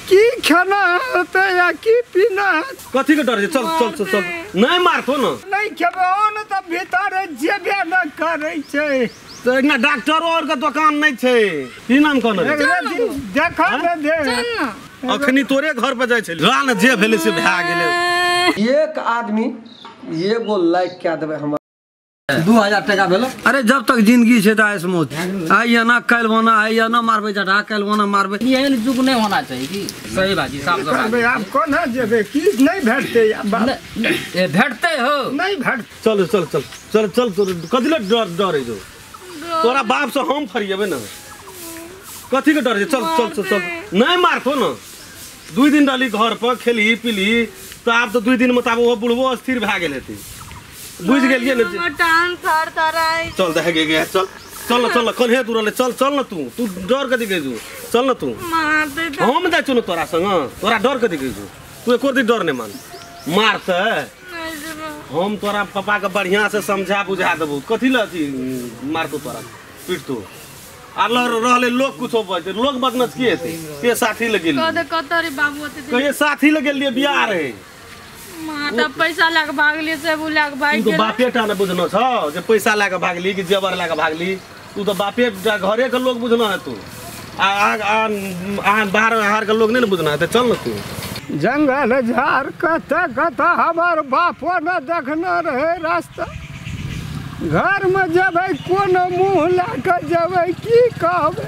की खाना हेतै आ की पीना। कथी के डर छै? चल चल चल चल, नहीं मारतो न। नहीं खेबै न त भीतर जेबे न करै छै। तो एकना डॉक्टरो और के दुकान नहीं छै। की नाम कहने रे? देखा न दे। अखनी तोरे घर पर जाय छै। रा न जे भेलै से भए गेलै। एक आदमी एगो लाइक कए देबै हमर 2000 टका भेलो। अरे जब तक जिंदगी छै त ऐस मौत आइ ना काल्हि बना, आइ ना मारबै जटा, काल्हि बना मारबै। एहन युग नहीं होना चाहिए कि सही बात जी साफ साफ। आब कोना जेबै? की नहीं भेटतै? ए भेटतै हो नहीं भेट। चल चल चल चल चल, कथी ले डर डरै छौ? तोरा बाप से हम फरिएबै न। कथी के डर छै? चल चल चल चल, नहीं मारतो न। 2 दिन रहली घर पर खेली पीली त आब त 2 दिन में त आब ओहो बुढ़बो अस्थिर भए गेल हेतै। बुझ गेलियै ने? चल देख गे गे चल चल चल, कन्हे तू रहले चल चल न तू तू डर कथी के छौ? चल न तू, हम जाइ छौ न तोरा संग। तोरा डर कथी के छौ? तू एको दिन डर नहीं मान। मारतै हम तोरा पापा के बढ़िया से समझा बुझा देबौ। कथी ल अथी मारतौ तोरा पीटतौ? आ रहले लोग कुछो बजतै, लोग बदमाश की हेतै? के साथी लग गेल कहिए साथी लग गेलियै बियाह रहे। माता पैसा लए के भागली से उ लए के भाग गेल। तू तो बापे टा ने बुझनो छौ जे पैसा लए के भागली कि जेवर लए के भागली। तू तो बापे टा घरे के लोग बुझना है तू। आ आ आ बाहर हार के लोग नहीं ने बुझना है। चल न तू। जंगल झाड़ कतऽ कतऽ हमर बापो न देखने रहे रास्ता। घर में जेबै कोन मुँह लए के जेबै? की कहबै?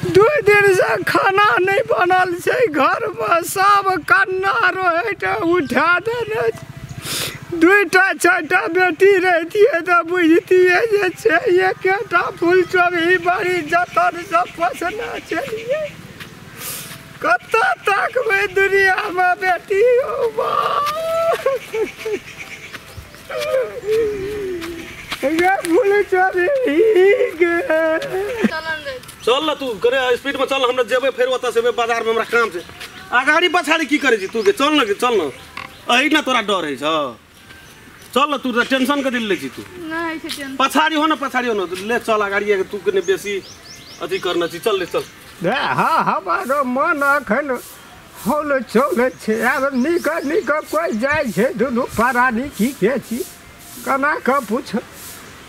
2 दिन से खाना नहीं बनल छै घर में, सब कन्ना रोहट उठा देने। 2टा 4टा बेटी रहतियै तऽ बुझतियै जे छै एकेटा फूल चोभी बड़ी जतन से पोसने छलियै। कतऽ तकबै दुनिया में बेटी? हो फूल चोभी गे। चल न तू करे स्पीड में चल, हमरा जेबै फेर ओतऽ से बाजार में हमरा काम छै। अगाड़ी पछाड़ी की करै छी तू के? चल न चल न, एहि ना तोरा डर होइ छौ। चल न तू, टेंशन कथी लै छी तू? नहि छै टेंशन। पछाड़ी हो न, पछाड़ी हो न, ले चल अगाड़ी के। तू कने बेसी अथी करना छी। चल ले चल। हाँ हमारो मन अखन हौल चौल छै। आब नीक नीक कोइ जाइ छै दुनू प्राणी की के छी केना कऽ पूछ।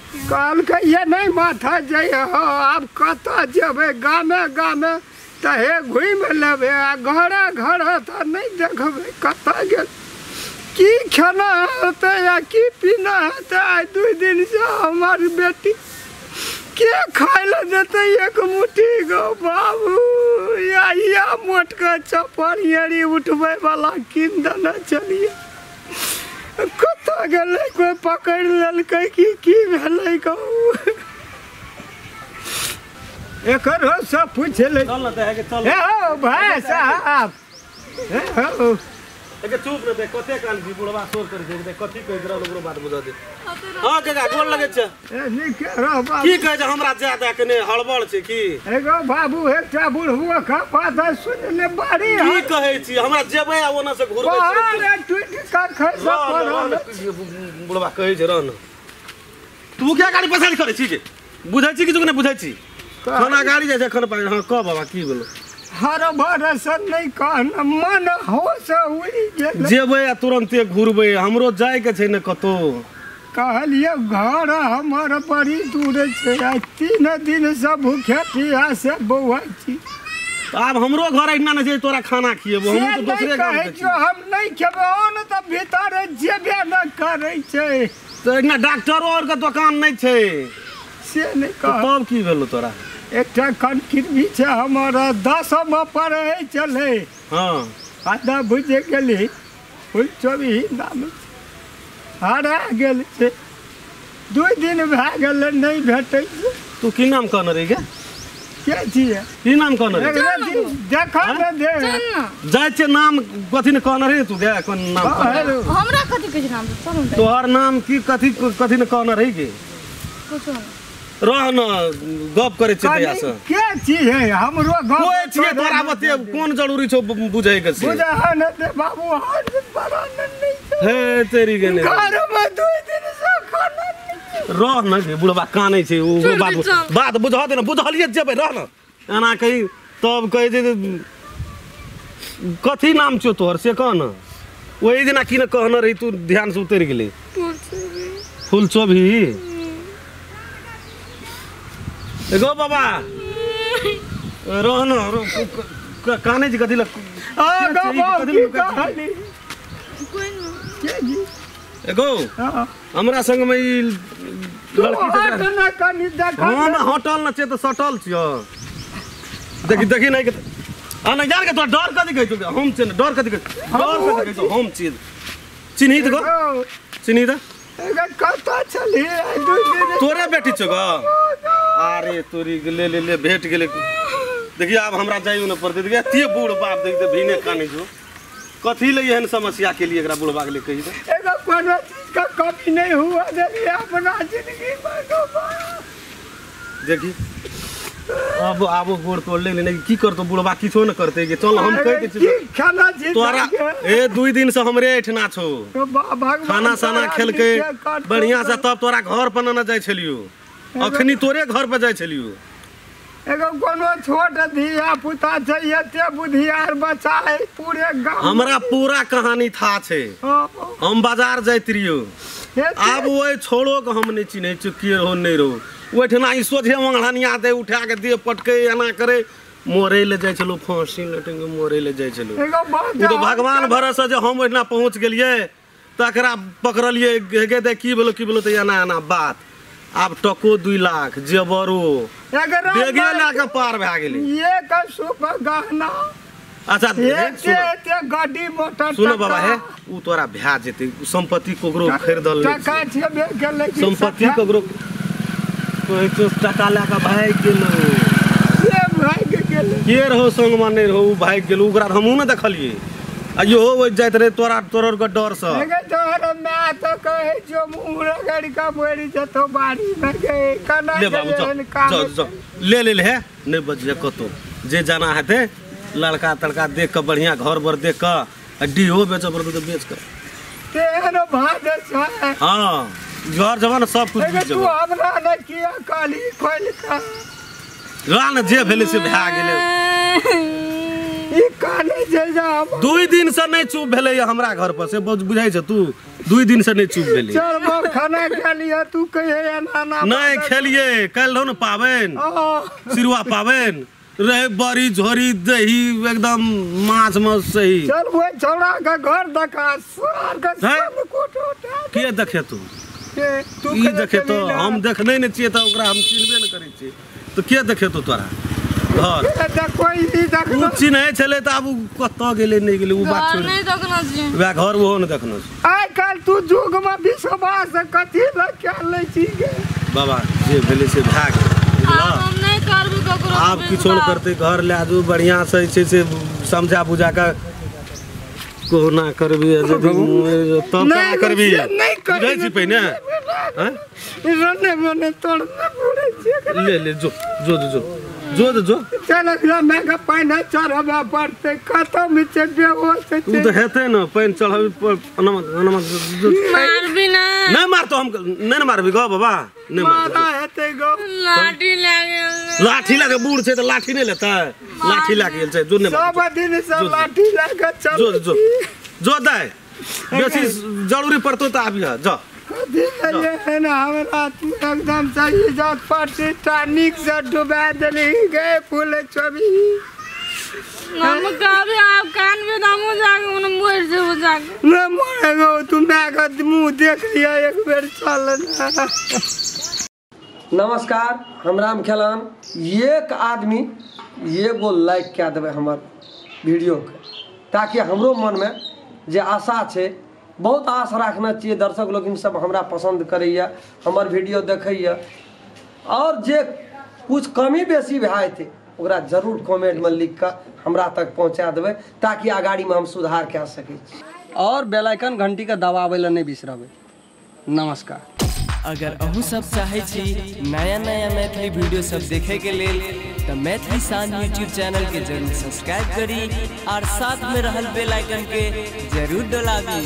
कहलकै ये नहीं माथा जइह, आब कतऽ जेबै? गामे गामे तऽ हे घुमि लेबै आ घरे घरे तऽ नहि देखबै कतऽ गेल। की खाना हेतै आ की पीना हेतै? आइ 2 दिन से हमर बेटी के खाय लए देतै एक मुट्ठी गो बाबू? या मोटके चप्पल एड़ी उठबै वाला कीन देने छलियै, कतऽ गेलै? कोइ पकड़ि लेलकै कि की भेलै कहू? एकरो सब पुछलै। हे हो भाय साहब, हे हो एके चुप रह दे। कते काल भी बुढ़वा शोर करै छै देख कथी कहैत रहल ओकरो बात बुझा दे। हां काका गोर लगै छै। ए नीक रह बाबू। की कहै छै हमरा जा दे के ने हड़बड़ छै की? एगो बाबू एकटा बुढ़बो के बात सुन ले बड़ी। की कहै छी हमरा जेबै आ ओना से घुरबै? अरे टूटि के खसि पड़ल बुढ़वा कहै छै रह न। तू क्या गाड़ी पसारी करै छी के? बुझै छी कि तू नै बुझै छी? खाना गाड़ी जाइ छै खन पानि। हां कह बाबा की भेलो? हर भरोसा नहीं कहना मन होश उड़ि गेल। जेबै आ तुरंते घुरबै, हमरो जाय के छै ने कतौ। कहलियै घर हमर बड़ी दूर छै, आ 3 दिन से भूखे पियासे बौआइ छी। आब हमरो घर एहिना नहि छै तोरा खाना खिएबो। हम तऽ दोसरे गाम के छी। हम नहि खेबै न तऽ भीतर जेबे न करै छै। तऽ एहिना डॉक्टरो और के दुकान नहि छै से नहि कह। तब की भेलो तोरा? एकटा कनकिरबी छै हमर, 10 में पढ़ै छलै। हाँ आधा बुझि गेली फूल चोभी नाम हरा गेल छै। 2 दिन भए गेलै नहि भेटै छै। तू की नाम कहने रही गे? के छियै? की नाम कहने रही? देखा न दे। जाइ छियै नाम कथी ने कहने रही तू गे? कोन नाम? हमरा कथी कहै छै नाम? तोहर नाम की कथी कथी ने कहने रही गे? कुछो रह न, गप करै छियै दैया से। के चीज है हमरो गप कोइ छियै तोरा बते कोन जरूरी छौ बुझै के से? बुझा न दे बाबू, हर दिन बड़ा नहीं हे तेरी गेने। घर में 2 दिन से खाना रह न गे, बुढ़बा कानै छै ओ बात बात बुझा दे न, बुझलियै जेबै रह न। एना कही तब कहै छै जे कथी नाम छौ तोहर से कह न। ओहि दिना की न कहने रही तू ध्यान से उतरि गेलै। फूल चोभी। एगो बाबा रह न काने जी कथी ल एगो हमरा संग में ई लड़की हम होटल न छै त सटल छियो। देखी देखी नहीं आ नहीं यार के तोरा डर कथी कहै छौ? हम छै डर कथी कहै, डर कथी कहै छौ? हम छी चिन्ही त गो, चिन्ही त कत छली तोरे बेटी छौ गो। अरे तोरी ले ले ले भेट गेलै। देखिए आब हमरा जाइयो न पड़तै। देखिए एते बूढ़ बाप देखते भीने कानै छौ। कथी ले एहन समस्या के लिए एकरा बुढ़बा के लिए कही त एगो कोनो चीज का कमी नहीं हुआ देली अपना जिंदगी में। देखी अब आबो गोड़ तोड़ ले नहीं की करतो बुढ़बा किछो न करते के चल हम कहि दै छी खाना जी तोरा। ए 2 दिन से हमरे एठना छौ, खाना साना खेलके बढ़िया से तब तोरा घर पर न जाय छलियो, अखनी तोरे घर पर जाय छलियो। एगो कोनो छोट धिया पुता छै एते बुधियार बच्चा है पूरे गांव। हमरा पूरा कहानी था छै। हम बाजार जाइत रहियो, आब ओहि छोड़ो के हम नहीं चिन्है छियो के रहो नहीं रहो। ओहिठिना ई सोझे मंगढ़निया दे उठा के दे पटके एना करे मरे ले जाइ छलो, फांसी लटंग मरे ले जाइ छलो। ओ तो भगवान भरोसा जे हम ओहिठिना पहुंच गेलियै तकरा पकड़लियै गे दे की भेलो की भेलो त एना एना बात। आब टको 2 लाख जेबरो बेगे लए के पार भए गेलै। एक सूप गहना। अच्छा एते गाड़ी मोटर सुनो बाबा हे उ तोरा भए जेतै संपत्ति ककरो खरीदल नहि टका छेबे गेलै, संपत्ति ककरो कहै छौ टका लए के भागि गेलो। के भागि गेलै? के रहो संग मे नहि रहो, उ भागि गेलो। ओकरा हमहूँ ने देखलियै। आ इहो ओहि जाइत रहे तोरा तोहर के डर से। एगे तोहर my तो कहै छौ मुँह रगड़ि के मरि जेतौ बाड़ी मे गे केना। ले बाबू चल चल चल ले ले हे नहीं बजिए कतौ। जे जाना हेतै लड़का तड़का देख के बढ़िया घर बर देख के आ डीहो बेचऽ पड़तौ तऽ बेच के तेहन भाज छै। हाँ घर जबा ने सब कुछ एगे तू हमरा ने किया कहली खोलि के रा ने जे भेलै से भए गेलै। ई काने जे जा 2 दिन से नहीं चुप भेलै हमरा घर पर से बुझाइ छ तू। 2 दिन से नहीं चुप भेलै। चल बाप खाना खा लिया तू कहे एना ना नहीं खेलिए। कल रहो न पाबनि सिरुआ पाबनि रहे, बड़ी झोरी दही एकदम माछ मस सही। चल वो छौड़ा के घर देखा सार के सब कोट उठा के देखे तू के तू ई देखे तो हम देखने नै छियै त ओकरा हम चिन्हबे न करै छियै त के देखे तो तोरा घर त कोई ई देखनो उ चिन्है छलै त आब उ कतऽ गेलै नै गेलै उ बात छोड़ नहीं देखना छी वएह घर ओहो न देखनो छै। आइ काल्हि तू युग में विश्वास कथी ल के लै छी गे बाबा? जे भेलै से भए गेलै। हम नहीं करबी ककरो आब किछो न करतै। घर लए जो बढ़िया से छै से समझा बुझा के कोना करबी यदि तब केना करबी बुझै छी पहिने हैं रने मने तोड़ न पड़ै छै। ले ले जो जो जो जो जो चल एकरा मैं के पानि चढ़बा पड़तै खत्म छै बेहोश छै। उ तऽ हेतै न पानि चढ़ाबी मारबी ना नहीं मारतो हम नहीं मारबी गो बाबा नहीं मारा हेतै गो। लाठी लागे लाठी लागे बूढ़ छै त लाठी नहीं लेतै लाठी लागे गेल छै जो नहीं सब दिन से लाठी लागे चल जो जो जो दे बेसी जरूरी पड़तो त आबिह जा है ना हमरा तू एकदम सही इज्जत प्रतिष्ठा निक से डुबा देली गे फूल छवि। हम कभी आप कान में दमू जाके उन मर जेबो जाके न मरेगो तू my के मुंह देख लिया एक बेर चल ना। नमस्कार, हम राम खेलान। एक आदमी एगो लाइक कए देबै हमर वीडियोके ताकि हमरो मनमे जे आशा छै, बहुत आश राखने छियै दर्शक लोकिन सब हमरा पसंद करैया, हमर वीडियो देखैया और जे कुछ कमी बेसी भए जेतै ओकरा जरूर कमेंटमे लिख कऽ हमरा तक पहुँचा देबै ताकि अगाड़ीमे हम सुधार कए सकै छी। और बेल आइकन घंटीके दबाबै लए नहि बिसरबै। नमस्कार। अगर अहूँ सब चाहै छी नया नया मैथिली वीडियो सब देखे के लेल तो मैथिली शान यूट्यूब चैनल के जरूर सब्सक्राइब करी और साथ में रहल बेल आइकन के जरूर दबाबी।